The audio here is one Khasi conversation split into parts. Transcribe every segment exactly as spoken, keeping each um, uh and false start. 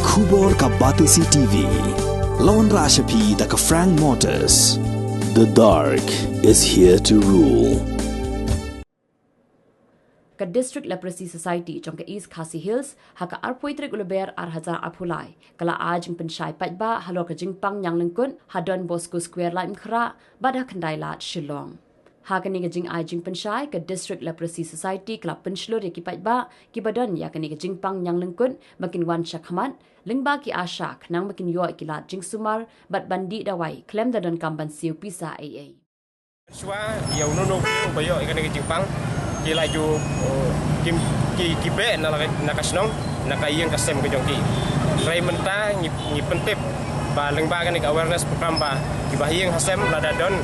Khubor ka Batesi T V. Lawan Rashapi da ka Frank Motors. The dark is here to rule. Ka District Leprosy Society jong ka East Khasi Hills ha ka arphew tarik u Lber ar hajar arphew lai ka la ai jingpynshai paidbah halor ka jingpang ñiang lyngkut ha Don Bosco Square, Laitumkhrah bad ha Khyndailad, Shillong. Ha kane ka jingai jingpynshai, ka District Leprosy Society ka la pynshlur ïa ki paidbah kiba don ïa kane ka jingpang ñiang lyngkut ba kin wan sha khmat lyngba ki ASHA khnang ba kin ïoh ïa ki lad jingsumar bad ban dih dawai khlem da donkam ban siew pisa ei ei. Shuwa ïa uno uno uba ïoh ïa kane ka jingpang, ki la ju, uh, ki, ki, ki beh na la, na ka shnong, na ka ïing ka sem ka jong ki. Hynrei mynta ngi, ngi pyntip ba lyngba kane ka awareness program ba kiba ha ïing ha sem lada don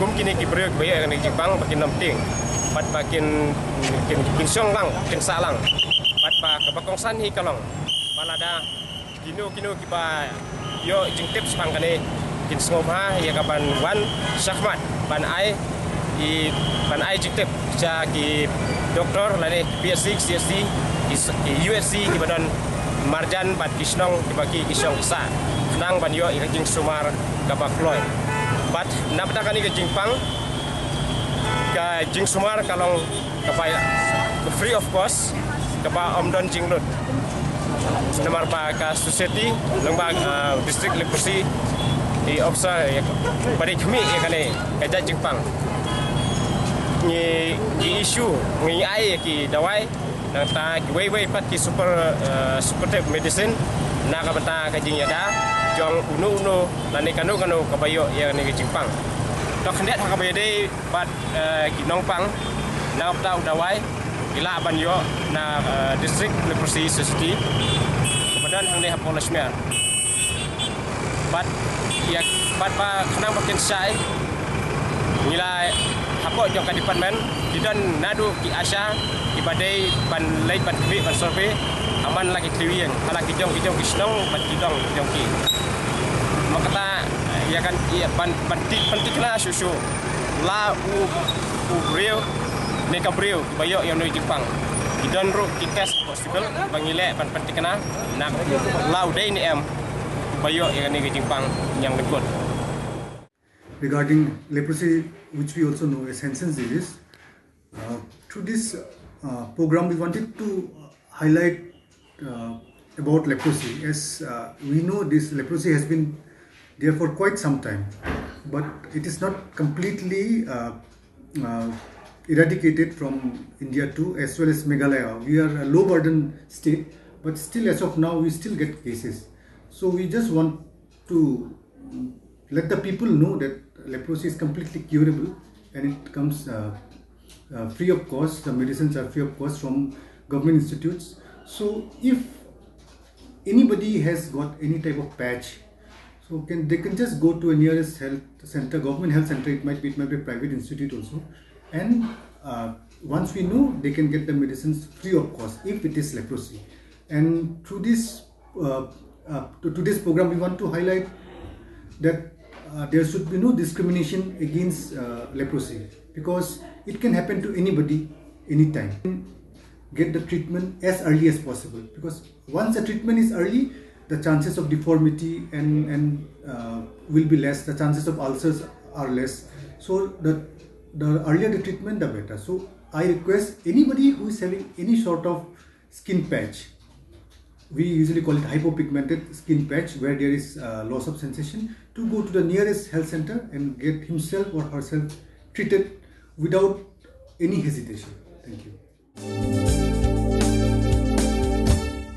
kum kine ki briew kiba ïoh ïa kane ka jingpang, ba kin nym tieng bad ba kin, kin, kin shong lang, kin sah lang. Bad ba kaba kongsan hi ka long ba lada kino kino kiba ïoh jingtip shaphang kane kin sngewbha ïa ka ban wan sha khmat ban ai, i, ban ai jingtip sha ki doktor lane ki PHC, ki CHC, ki s-, ki UHC kiba don marjan bad ki shnong kiba ki, ki shong ki sah, khnang ban ïoh ïa ka jingsumar kaba kloi. Bad na bynta kane ka jingpang, ka jingsumar ka long kaba free of cost, kaba ym don jinglut. Namar ba ka society lyngba, ah, District Leprosy, i officer, ïa, ba dei khmih ïa kane ka jait jingpang, ngi, ngi issue, ngi ai ïa ki dawai, nangta kiwei wei pat ki super, ah, supportive medicine na ka bynta ka jingïada jong uno uno lane kano kano kaba ïoh ïa kane ka jingpang. To khyndiat ha kaba ïadei bad, eh, ki nongpang, na ka bynta u dawai, ki lah ban ïoh na, eh, District Leprosy Society kaba don hangne hapoh Lashmer. Bad ïa, bad ba khnang ba kin shai, ngi la hapoh jong ka department, ki don naduh ki ASHA kiba dei ban leit ban khmih ban survey ha man la ki thliew ïing, ha la ki jong ki jong ki shnong bad ki dong ki jong ki. Ma kata, ïa kan, ïa ban, ban ti, ban tikna shuh shuh la u, u briew ne ka briew ba ïoh ïa une u jingpang. Ki don ruh ki test possible ba ngi leh ban, ban tikna, na la u dei ne em ba ïoh ïa kane ka jingpang ñiang lyngkut. Regarding leprosy, which we also know as Hansen's disease, uh, through this, uh, program, we wanted to highlight, uh, about leprosy. As, uh, we know, this leprosy has been there for quite some time, but it is not completely, uh, uh, eradicated from India too, as well as Meghalaya. We are a low burden state, but still, as of now, we still get cases. So we just want to, mm, let the people know that leprosy is completely curable and it comes, uh, uh, free of cost. The medicines are free of cost from government institutes. So if anybody has got any type of patch, so can, they can just go to a nearest health center, government health center. It might be, it might be a private institute also. And, uh, once we know, they can get the medicines free of cost if it is leprosy. And through this, uh, uh, to, to this program, we want to highlight that, uh, there should be no discrimination against, uh, leprosy, because it can happen to anybody, anytime. Get the treatment as early as possible, because once the treatment is early, the chances of deformity and, and, uh, will be less. The chances of ulcers are less. So the, the earlier the treatment, the better. So I request anybody who is having any sort of skin patch, we usually call it hypopigmented skin patch, where there is, uh, loss of sensation, to go to the nearest health center and get himself or herself treated without any hesitation. Thank you.